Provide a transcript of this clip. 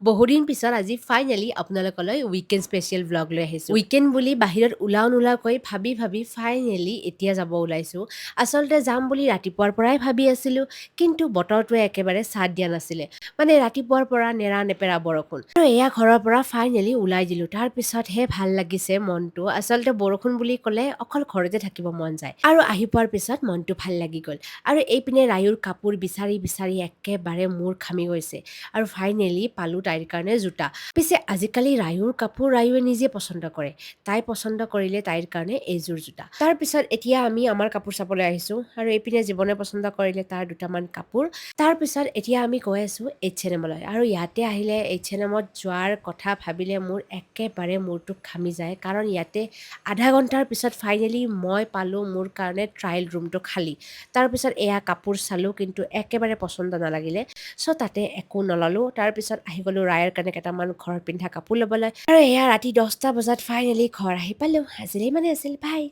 বহুদিন পিছত আজি ফাইনেলি আপোনালোকলৈ উইকেণ্ড স্পেচিয়েল ভ্লগ লৈ আহিছোঁ। উইকেণ্ড বুলি বাহিৰত ওলাও নোলাওকৈ ভাবি ভাবি ফাইনেলি এতিয়া যাব ওলাইছোঁ। আচলতে যাম বুলি ৰাতিপুৱাৰ পৰাই ভাবি আছিলোঁ, কিন্তু বতৰটোৱে একেবাৰে চাথ দিয়া নাছিলে। মানে ৰাতিপুৱাৰ পৰা নেৰা নেপেৰা বৰষুণ। আৰু এয়া ঘৰৰ পৰা ফাইনেলি ওলাই দিলোঁ। তাৰপিছতহে ভাল লাগিছে মনটো। আচলতে বৰষুণ বুলি ক'লে অকল ঘৰতে থাকিব মন যায়। আৰু আহি পোৱাৰ পিছত মনটো ভাল লাগি গ'ল। আৰু এইপিনে ৰায়ুৰ কাপোৰ বিচাৰি বিচাৰি একেবাৰে মূৰ ঘামি গৈছে। আৰু ফাইনেলি পালোঁ তাইৰ কাৰণে জোতা। পিছে আজিকালি ৰায়ুৰ কাপোৰ ৰায়ুৱে নিজে পচন্দ কৰে। তাই পচন্দ কৰিলে তাইৰ কাৰণে এইযোৰ জোতা। তাৰপিছত এতিয়া আমি আমাৰ কাপোৰ চাবলৈ আহিছোঁ। আৰু এইপিনে জীৱনে পচন্দ কৰিলে তাৰ দুটামান কাপোৰ। তাৰপিছত এতিয়া আমি গৈ আছোঁ এইচ এন এমলৈ। আৰু ইয়াতে আহিলে এইচ এন এমত যোৱাৰ কথা ভাবিলে মোৰ একেবাৰে মূৰটো ঘামি যায়। কাৰণ ইয়াতে আধা ঘণ্টাৰ পিছত ফাইনেলি মই পালোঁ মোৰ কাৰণে ট্ৰায়েল ৰুমটো খালী। তাৰপিছত এয়া কাপোৰ চালোঁ, কিন্তু একেবাৰে পচন্দ নালাগিলে। চ' তাতে একো নল'লোঁ। তাৰপিছত আহি গ'লোঁ ৰায়ৰ কাৰণে কেইটামান ঘৰত পিন্ধা কাপোৰ ল'বলৈ। আৰু এয়া ৰাতি 10টা বজাত ফাইনেলি ঘৰ আহি পালোঁ। আজিলৈ ইমানেই আছিল। বাই।